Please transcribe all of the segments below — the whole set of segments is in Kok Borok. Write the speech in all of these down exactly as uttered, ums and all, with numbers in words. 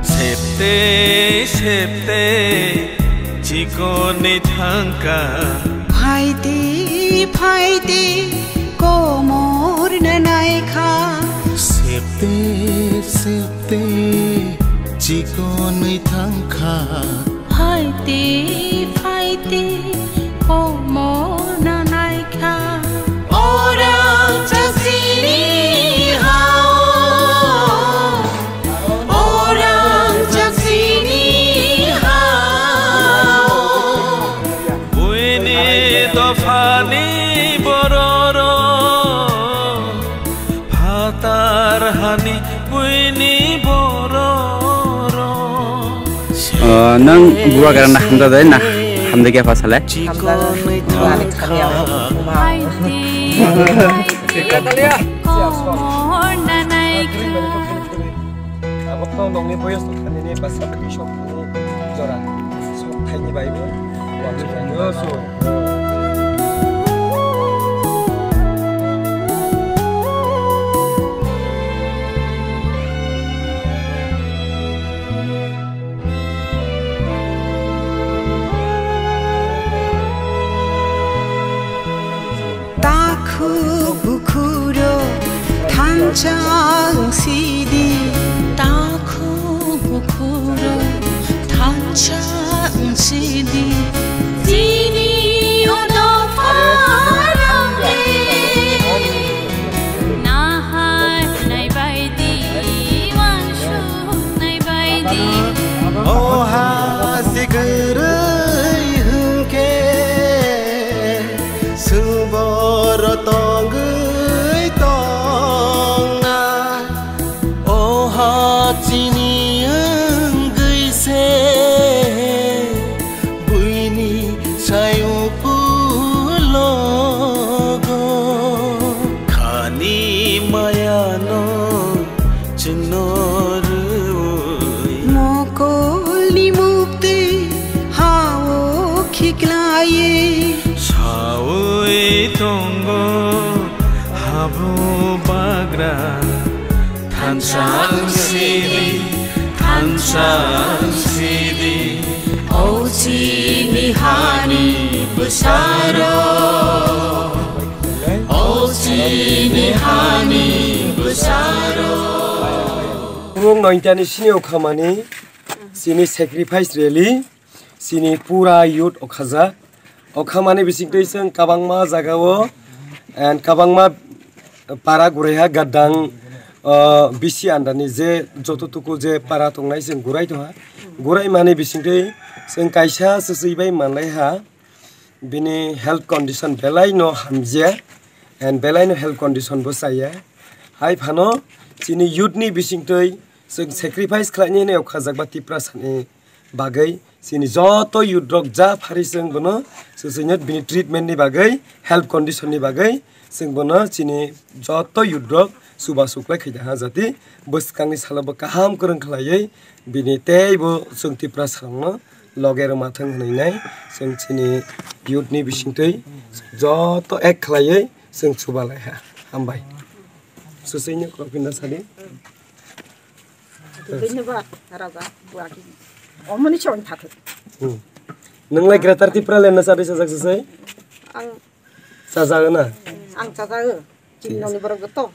Septe, septe, chikonwi thangkha. Phaidi, phaidi, komor na naikha. Septe, septe, chikonwi thangkha. Phaidi, phaidi, komor na naikha. Orang chasini hao. Orang chasini hao. Buini dophani bororok. Phatar hani buini bororok. O, nang buwa gara na hamda dai na hamda kya pasale? Hamda buwa ni khamya. Abo to nongni boyos to thani ni basa bagi sok ni jora. Sok thaini bai bo. Wa so. Takhuk bukhuro thansa wngsidi. Takhuk bukhuro thansa wngsidi. Chini ono pharang le. Nahar nai bai di, wansuk nai bai di. O ha si kwrwi hwnkhe, swboro tongwi tongna. O ha chini wngwi se, buini sayukulogo khani mayano chwngno rwui. Mokolni muktwi hao khiklaiwi saui tongo habu bagra. Thansa wngsidi, thansa wngsidi, o chini hani bwsarok, o chini hani bwsarok. Bumung nointani sini o khamani, sini sacrifice rally. Chini pura youth okhajak. Okhamani bisingtwi chwng kabangma jagao and kabangma para guraiha gadang, uh, bisi andani je joto tuku je para tongnai chwng gurai tongha. Gurai mani bisingtwi chwng kaisa swchwi bai manlaiha. Bini health condition belai no hamjia and belai no health condition bo chaya. Hai phano chini youth ni bisingtwi chwng sacrifice khlaini hinwi okhajak ba Tiprasani bagwi chini joto youth rok ja phari chwng bono swchwino bini treatment ni bagwi, health condition ni bagwi chwng bono chini joto youth rok chubachu khlai khaida ha jati bwskangni salo bo kaham kwrwng khlaiwi bini teibo chwng Tiprasa rokno loge rwma thwng hwnwi nai chwng chini youth ni bisingtwi joto ek khlaiwi chwng chubalai ha. Hambai. Swchwino kokpinda sadi. Tini ba raja buaki. Omoni chong thatu. Hmm. Nwnglai Greater Tipraland na sadi sajak sasai? Ang sajak na? Ang sajak. Noni borok joto.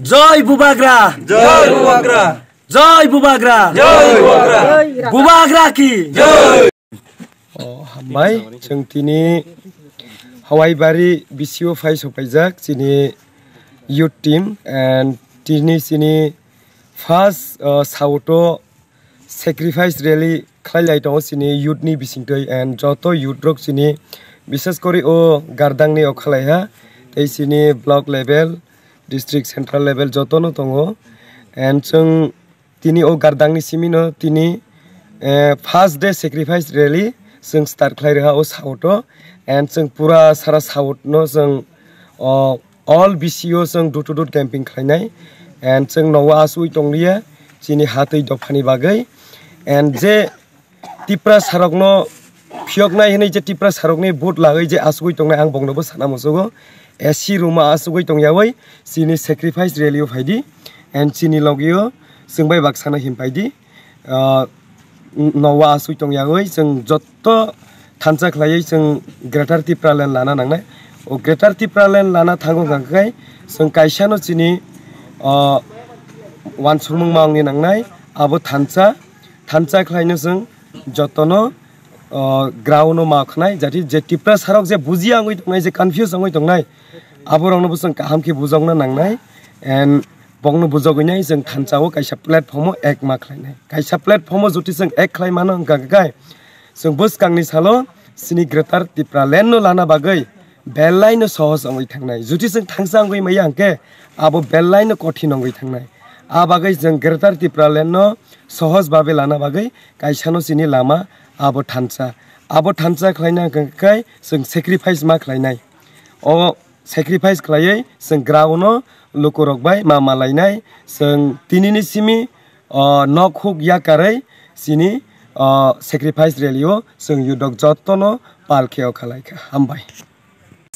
Joy Bubagra! Joy Bubagra! Joy Bubagra! Joy Bubagra! Bubagra ki! Joy! Oh, hambai, chwng tini Hawaibari B C O phai sopaijak chini youth team and tini chini first, uh, South o sacrifice rally khlai lai tongo chini youth ni bisingtwi and joto youth rok chini, bishes kori o Gardang ni o khlai ha tei chini block level, district, central level joto no tongo and chwng tini o Gardang ni simi no tini, eh, first day sacrifice rally chwng start khlai rwha o South o and chwng pura sara South no chwng o all B C O chwng door to door camping khlainai and chwng nogo asugwi tongliya chini hatwi dophani bagwi and je Tipra sarokno phiyoknai hinwi je Tipra sarokni vote lagwi je asugwi tongnai ang boknobo sana muchugo. A C room o asugwi tongyawi chini sacrifice rally o phaidi and chini logio chwng bai baksano himphaidi. Ah, nogo asugwi tongyawi chwng jotto thansa khlaiwi chwng Greater Tipraland lana nangnai. O Greater Tipraland lana thango hwnkha khe chwng kaisano chini, ah, uansukmung ma wngni nangnai abo thansa. Thansa khlaino chwng jotono, o, ground o ma khnai, jati je Tipra sarok je bujiya wngwi tongnai, je confuse wngwi tongnai, aborokno bo chwng kaham khe bujokna nangnai, and bokno bujogwinai chwng thansa o kaisa platform o ek ma khlainai. Kaisa platform o juti chwng ek khlai mano hwnkha khe kai, chwng bwskangni salo chini Greater Tipraland no lana bagwi belai no sohos wngwi thangnai. Juti chwng thansa wngwi maya hwnkhe abo belai no kothin wngwi thangnai. A bagwi chwng Greater Tipraland no sohos babe lana bagwi kaisano chini lama abo thansa. Abo thansa khlaina hwnkha khe chwng sacrifice ma khlainai. O sacrifice khlaiwi chwng ground no lukurok bai ma malainai. Chwng tinini simi, o, nok huk yakarwi chini, o, sacrifice rally o chwng yudok jotono pal khe o khalai kha. Hambai.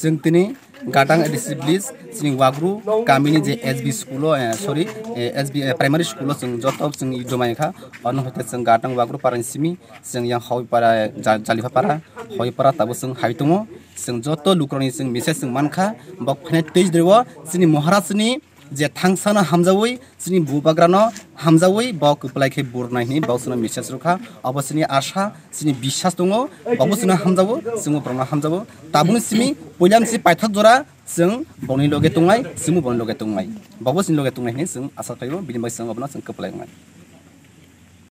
Chwng tini Gatang A D C village chini Wagru kamini je S B school o, eh, sorry, eh, S B, eh, primary school o chwng joto chwng yudumai kha. Ono hoite chwng Gatang Wagru parani simi chwng yang Hawipara, Ja-, Jalipha para, Hawipara tabo chwng hai tongo. Chwng joto lukurokni chwng message chwng mankha, bok phene tei jreo chini Maharaj ni je thangsano hamjawi, chini bubagrano hamjawi, bo kwplai khe burnai hwnwi bo chwngno message rwkha. Obo chini asha, chini biswas tongo, bobo chwngno hamjawo, chwngbo borokno hamjawo. Tabukni simi puila misi paithak jora chwng boni loge tongnai, chwngbo boni loge tongnai. Bobo chini loge tongnai hwnwi chwng asa khlaio, bini bai chwng obono chwng kwplai wngnai.